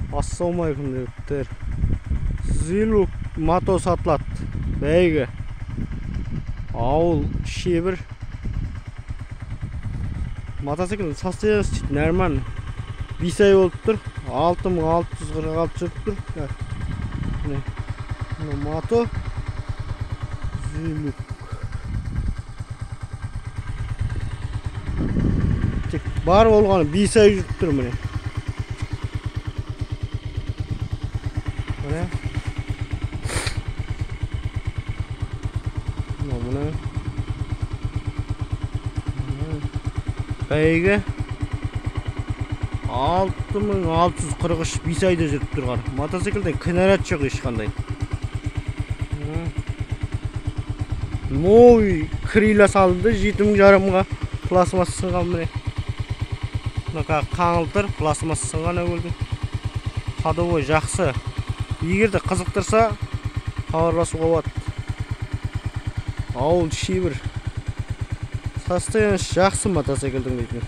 Ассалаумағалейкум жігіттер. Зилук мато сатылады. Бәйгі. Ауыл шебір. Мотоцикл состояние нормально. 5 ай болып тұр. 6646 жүріп тұр. Міне. Мато Зилук. Тек бар болғаны 5 ай жүріп тұр міне. Міне. Міне. Бәйгі 6643 5 айда жүріп тұрған. Мотоциклде кінәрат жоқ ешқандай. Новый крила салынды 7,5-ға. Пластмасс сынған міне. Мына қаңылтыр пластмасс сынған әуелде. Ходовой жақсы. Егер де қызықтырса хабарласуға болады. Ауыл шебір. Состояние жақсы мотоциклдің дейтін.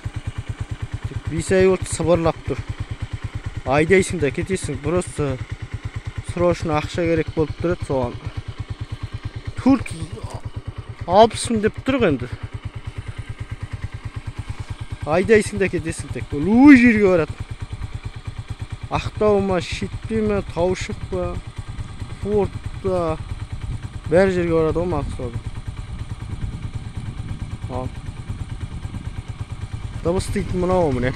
Тек 5 ай болды сыбырлап тұр. Айдайсың да кетесің. Просто срочно ақша керек болып тұрады соған. 460 мың деп тұр енді. Айдайсың да кетесің тек. Любой жерге барады. Ақтау ма, Шетпе ме, Таушық па, Фортта, бәр жерге барады ғой Маңғыстауда. Ал. Дыбыс дейтін мынау міне.